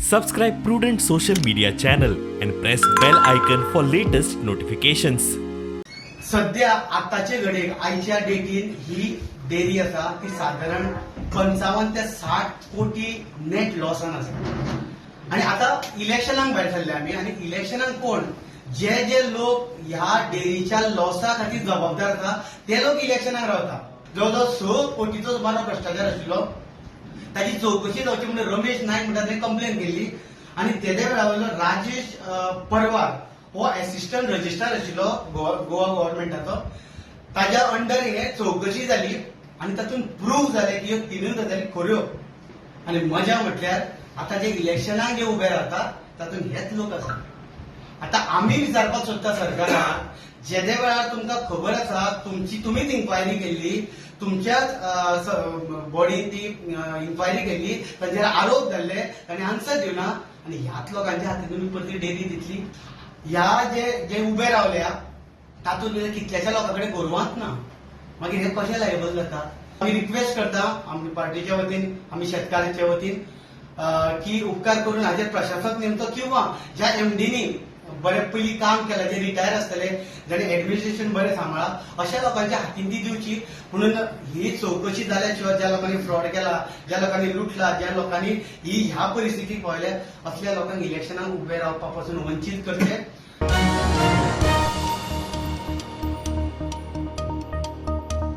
Subscribe Prudent Social Media channel and press bell icon for latest notifications. सध्या आताचे घडयेक आयच्या डेटीन ही dairy आसा ती सादारण 55 ते 60 कोटी नेट लॉसान आसा. आणि आता इलेक्शनाक भायर सरले आमी आनी इलेक्शनाक कोण जे जे लोक ह्या डेअरीच्या लॉसा खातीर जबाबदार आसा ते लोक इलेक्शनाक रावता. जवळ जवळ 6 कोटीचो सुमार भ्रश्टाचार आशिल्लो. ताची चवकशी जावची म्हणून रमेश नायक म्हणटा ताणें कंप्लेन केल्ली आनी तेद्या वेळा वयलो राजेश परवार हो एसिस्टंट रजिस्ट्रार आशिल्लो गोवा गोवा गव्हर्मेंटाचो, ताज्या अंडर हे चवकशी जाली आनी तातूंत प्रूफ जालें की ह्यो तिनूय गजाली खऱ्यो. आनी मजा म्हटल्यार आतां जे इलेक्शनाक जे उबे रावता तातूंत हेच लोक आसा. आतां आमी विचारपाक सोदता सरकाराक, जेदे वेळार तुमकां खबर आसा, तुमची तुमीच इन्क्वायरी केल्ली, तुमच्याच बॉडीन ती इन्क्वायरी केल्ली, तांचेर आरोप जाल्ले, तांणी आन्सर दिवना आनी ह्याच लोकांच्या हातीन तुमी परती डेअरी दितली? ह्या जे जे उबे रावल्या तातूंत कितल्याश्या लोकां कडेन गोरवांच ना. मागीर हे कशें लायबल जाता? आमी रिक्वेस्ट करता आमच्या पार्टीच्या वतीन, आमी शेतकारांच्या वतीन की उपकार करून हाजेर प्रशासक नेमचो किंवा ज्या एमडीनी बरें पयलीं काम केलां, जे रिटायर आसतले, जाणी एडमिनिस्ट्रेशन बरें सांबाळा, अशा लोकांच्या हातीन ती दिवची. म्हणून ही चवकशी जाल्या शिवाय ज्या लोकांनी फ्रॉड केला, ज्या लोकांनी लुटला, ज्या लोकांनी ही ह्या परिस्थितीक पावयल्या, असल्या लोकांक इलेक्शनाक उबे रावपा पासून वंचीत करचे.